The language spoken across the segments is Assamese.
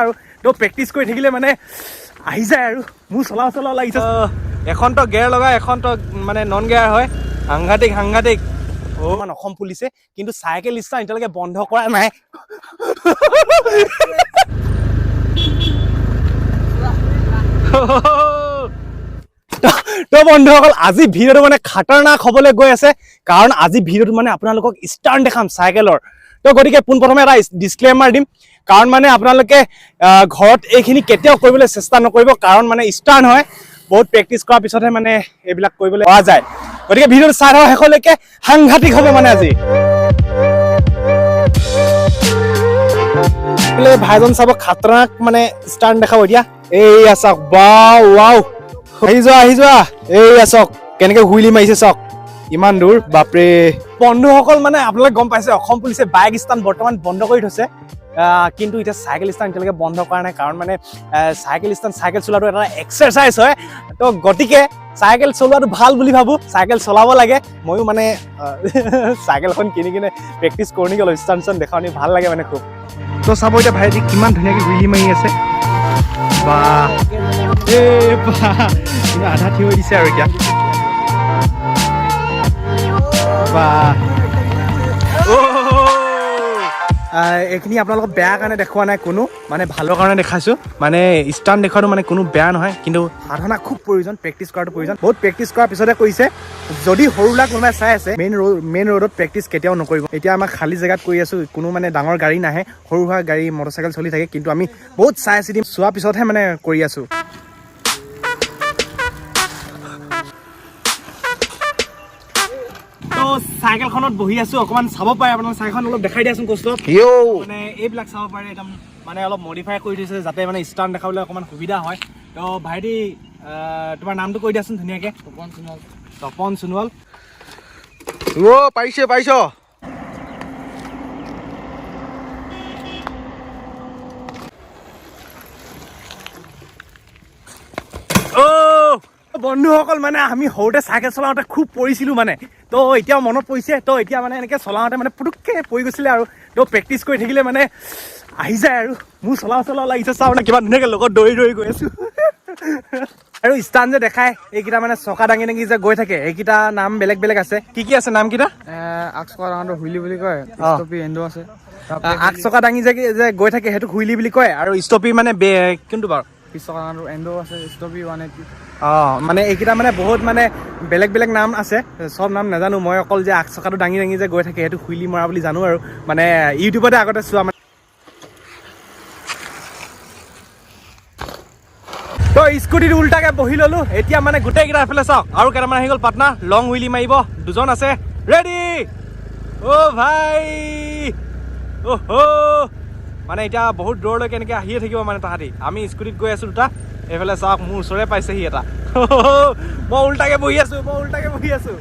আৰু তো প্ৰেক্টিচ কৰি থাকিলে মানে আহি যায় আৰু মোৰ চলাওঁ চলাওঁ লাগিছে। এখন তো গেয়াৰ লগাই, এখন তো মানে নন গেয়াৰ হয়। সাংঘাতিক সাংঘাতিক। অ' অসম পুলিচে কিন্তু চাইকেল ষ্টাণ্ড এতিয়ালৈকে বন্ধ কৰা নাই। তো বন্ধুসকল, আজি ভিডিঅ'টো মানে খাতাৰনাক হ'বলৈ গৈ আছে, কাৰণ আজি ভিডিঅ'টো মানে আপোনালোকক ষ্টাণ্ড দেখাম চাইকেলৰ। তো গতিকে পোনপ্ৰথমে এটা ডিছক্লেমাৰ দিম, কাৰণ মানে আপোনালোকে ঘৰত এইখিনি কেতিয়াও কৰিবলৈ চেষ্টা নকৰিব, কাৰণ মানে ষ্টাণ্ড হয়, বহুত প্ৰেক্টিচ কৰাৰ পিছতহে মানে এইবিলাক কৰিবলৈ পৰা যায়। গতিকে ভিডিঅ'টো চাই থকা শেষলৈকে, সাংঘাতিক হ'ব মানে আজি। বোলে ভাইজন চাব, খাতৰনাক মানে ষ্টাণ্ড দেখাব এতিয়া। এইয়া চাওক, বাও ৱাও, আহি যোৱা আহি যোৱা। এইয়া চাওক কেনেকে হুইলি মাৰিছে চাওক, ইমান দূৰ, বাপৰে। বন্ধুসকল, মানে আপোনালোকে গম পাইছে অসম পুলিচে বাইক ষ্টাণ্ড বৰ্তমান বন্ধ কৰি থৈছে, কিন্তু এতিয়া চাইকেল ষ্টাণ্ড এতিয়ালৈকে বন্ধ কৰা নাই, কাৰণ মানে চাইকেল ষ্টাণ্ড, চাইকেল চলোৱাটো এটা এক্সাৰচাইজ হয়। তো গতিকে চাইকেল চলোৱাটো ভাল বুলি ভাবোঁ, চাইকেল চলাব লাগে। ময়ো মানে চাইকেলখন কিনি কিনে প্ৰেক্টিচ কৰোঁ নেকি অলপ, ষ্টাণ্ড ষ্টাণ্ড দেখাওঁ নেকি, ভাল লাগে মানে খুব। তো চাব এতিয়া ভাইটি কিমান ধুনীয়াকৈ হুইলি মাৰি আছে, বা এই বা, কিন্তু আধা থিয় হৈ দিছে আৰু এতিয়া। বা এইখিনি আপোনালোকক বেয়া কাৰণে দেখুওৱা নাই কোনো, মানে ভালৰ কাৰণে দেখাইছোঁ। মানে ষ্টাণ্ড দেখুৱাটো মানে কোনো বেয়া নহয়, কিন্তু সাধনা খুব প্ৰয়োজন, প্ৰেক্টিচ কৰাটো প্ৰয়োজন। বহুত প্ৰেক্টিচ কৰাৰ পিছতে কৰিছে। যদি সৰু ল'ৰা কোনোবাই চাই আছে, মেইন ৰোডত প্ৰেক্টিচ কেতিয়াও নকৰিব। এতিয়া আমাৰ খালী জেগাত কৰি আছোঁ, কোনো মানে ডাঙৰ গাড়ী নাহে, সৰু সুৰা গাড়ী মটৰচাইকেল চলি থাকে, কিন্তু আমি বহুত চাই চিতি চোৱাৰ পিছতহে মানে কৰি আছোঁ। তো চাইকেলখনত বহি আছো, অকণমান চাব পাৰে আপোনালোক। চাইকেলখন অলপ দেখাই দিয়াচোন কষ্ট। মানে এইবিলাক চাব পাৰে, একদম মানে অলপ মডিফাই কৰি থৈছে যাতে মানে ষ্টাণ্ড দেখাবলৈ অকণমান সুবিধা হয়। তো ভাইটি, তোমাৰ নামটো কৈ দিয়াচোন ধুনীয়াকৈ। তপন সোণোৱাল। তপন সোণোৱাল। অ' পাৰিছে, পাৰিছ। অ' বন্ধুসকল, মানে আমি সৰুতে চাইকেল চলাওঁতে খুব পৰিছিলোঁ মানে, তো এতিয়াও মনত পৰিছে। তো এতিয়া মানে এনেকৈ চলাওঁতে মানে পুটুককৈ পৰি গৈছিলে আৰু, তো প্ৰেক্টিচ কৰি থাকিলে মানে আহি যায় আৰু। মোৰ চলাওঁ চলাওঁ লাগিছে, চাওঁ মানে কিমান ধুনীয়াকৈ লগত দৌৰি দৌৰি গৈ আছোঁ। আৰু ষ্টাণ্ড যে দেখায়, এইকেইটা মানে চকা দাঙি দাঙি যে গৈ থাকে, এইকেইটা নাম বেলেগ বেলেগ আছে। কি কি আছে নামকেইটা? আগ চকা ডাঙৰটো হুইলি বুলি কয়, ষ্টপি এণ্ডো আছে। আগ চকা দাঙি যে যে গৈ থাকে সেইটো হুইলি বুলি কয়, আৰু ষ্টপি মানে কোনটো বাৰু? পিছ চকা ডাঙৰটো এণ্ডো আছে, ষ্টপি 180। অঁ, মানে এইকেইটা মানে বহুত মানে বেলেগ বেলেগ নাম আছে, চব নাম নাজানো মই। অকল যে আগ চকাটো দাঙি দাঙি যে গৈ থাকে সেইটো হুইলি মৰা বুলি জানো আৰু, মানে ইউটিউবতে আগতে চোৱা মানে। তো স্কুটিটো উল্টাকে বহি ল'লো এতিয়া, মানে গোটেইকেইটা এফালে চাওক, আৰু কেইটামান আহি গ'ল পাটনা, লং হুইলি মাৰিব, দুজন আছে ৰেডি। অ' ভাই, অ' মানে এতিয়া বহুত দূৰলৈকে এনেকৈ আহিয়ে থাকিব মানে তাহাঁতি। আমি স্কুটিত গৈ আছোঁ দুটা, এইফালে চাওক মোৰ ওচৰে পাইছেহি এটা। মই উল্টাকে বহি আছোঁ, মই উল্টাকে বহি আছোঁ।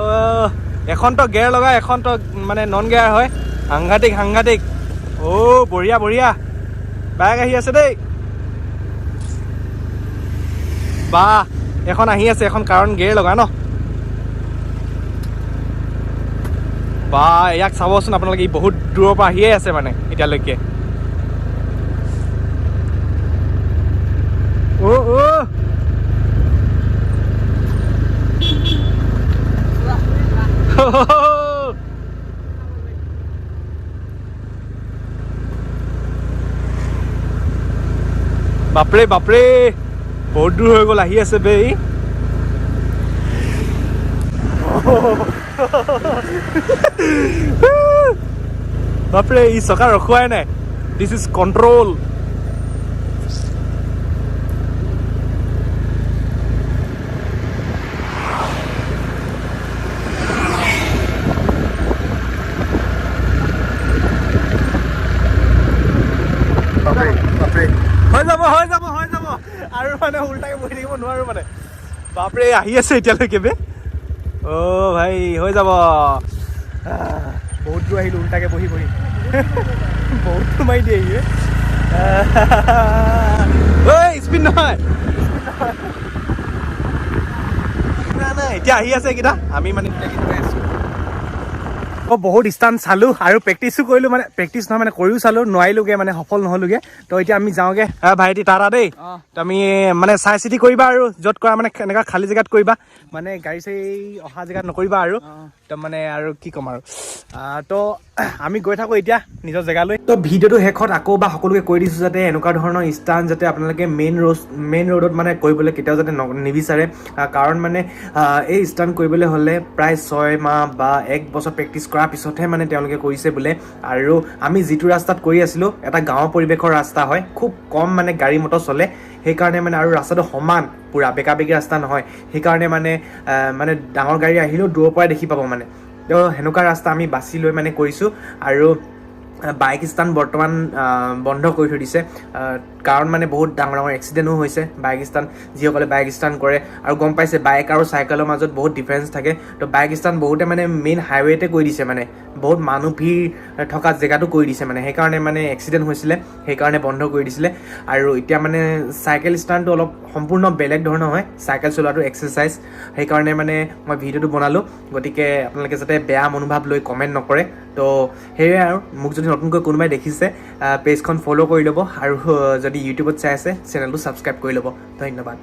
অ' এখন তো গেয়াৰ লগাই, এখন তো মানে নন গেয়াৰ হয়। সাংঘাতিক সাংঘাতিক। অ' বঢ়িয়া বঢ়িয়া, বাইক আহি আছে দেই। বা এখন আহি আছে এখন, কাৰণ গেয়াৰ লগা ন। বা ইয়াক চাবচোন আপোনালোকে, ই বহুত দূৰৰ পৰা আহিয়ে আছে মানে এতিয়ালৈকে। অ' অ' বাপৰে বাপৰে, বহুত দূৰ হৈ গ'ল, আহি আছে বে ই। বাপৰে, ই চকা ৰখুৱাই নাই। This is control. বাপৰে বাপৰে, হৈ যাব হৈ যাব হৈ যাব, আৰু মানে উল্টাকে বহি থাকিব নোৱাৰো মানে। বাপৰে, আহি আছে এতিয়ালৈকে বে। অ' ভাই, হৈ যাব। বহুত দূৰ আহিলো উল্টাকে বহি বহি, বহুত দূৰ মাৰি দিয়ে সি। ঐ স্পীড নহয়, নাই নাই, এতিয়া আহি আছে এইকেইটা, আমি মানে দুটাকে গৈ আছো। বহুত ষ্টাণ্ট চালোঁ আৰু প্ৰেক্টিছো কৰিলোঁ, মানে প্ৰেক্টিচ নহয়, মানে কৰিও চালোঁ, নোৱাৰিলোগৈ, মানে সফল নহ'লোগৈ। তো এতিয়া আমি যাওঁগৈ। ভাইটি, টাটা দেই। তো আমি মানে চাই চিতি কৰিবা আৰু য'ত কৰা, মানে এনেকুৱা খালী জেগাত কৰিবা, মানে গাড়ী চাড়ী অহা জেগাত নকৰিবা আৰু। তো মানে আৰু কি ক'ম আৰু, তো আমি গৈ থাকোঁ এতিয়া নিজৰ জেগালৈ। তো ভিডিঅ'টো শেষত আকৌ বা সকলোকে কৈ দিছোঁ যাতে এনেকুৱা ধৰণৰ ষ্টাণ্ট যাতে আপোনালোকে মেইন ৰোডত মানে কৰিবলৈ কেতিয়াও যাতে নিবিচাৰে। কাৰণ মানে এই ষ্টাণ্ট কৰিবলৈ হ'লে প্ৰায় 6 মাহ বা এক বছৰ প্ৰেক্টিচ কৰাৰ পিছতহে মানে তেওঁলোকে কৰিছে বোলে। আৰু আমি যিটো ৰাস্তাত কৰি আছিলোঁ, এটা গাঁৱৰ পৰিৱেশৰ ৰাস্তা হয়, খুব কম মানে গাড়ী মটৰ চলে, সেইকাৰণে মানে আৰু ৰাস্তাটো সমান, পূৰা বেকা বেকি ৰাস্তা নহয়, সেইকাৰণে মানে ডাঙৰ গাড়ী আহিলেও দূৰৰ পৰাই দেখি পাব। মানে তো সেনেকুৱা ৰাস্তা আমি বাছি লৈ মানে কৰিছোঁ। আৰু বাইক ষ্টাণ্ট বৰ্তমান বন্ধ কৰি থৈ দিছে, কাৰণ মানে বহুত ডাঙৰ ডাঙৰ এক্সিডেণ্টো হৈছে বাইক ষ্টাণ্ট, যিসকলে বাইক ষ্টাণ্ট কৰে। আৰু গম পাইছে, বাইক আৰু চাইকেলৰ মাজত বহুত ডিফাৰেঞ্চ থাকে। তো বাইক ষ্টাণ্ট বহুতে মানে মেইন হাইৱেতে কৰি দিছে, মানে বহুত মানুহ ভিৰ থকা জেগাতো কৰি দিছে, মানে সেইকাৰণে মানে এক্সিডেণ্ট হৈছিলে, সেইকাৰণে বন্ধ কৰি দিছিলে। আৰু এতিয়া মানে চাইকেল ষ্টাণ্টটো অলপ সম্পূৰ্ণ বেলেগ ধৰণৰ হয়, চাইকেল চলোৱাটো এক্সাৰচাইজ, সেইকাৰণে মানে মই ভিডিঅ'টো বনালোঁ। গতিকে আপোনালোকে যাতে বেয়া মনোভাৱ লৈ কমেণ্ট নকৰে। তো সেয়াই আৰু মোক যদি নতুনকৈ কোনোবাই দেখিছে, পেজখন ফ'ল' কৰি ল'ব আৰু যদি ইউটিউবত চাই আছে, চেনেলটো ছাবস্ক্ৰাইব কৰি ল'ব। ধন্যবাদ।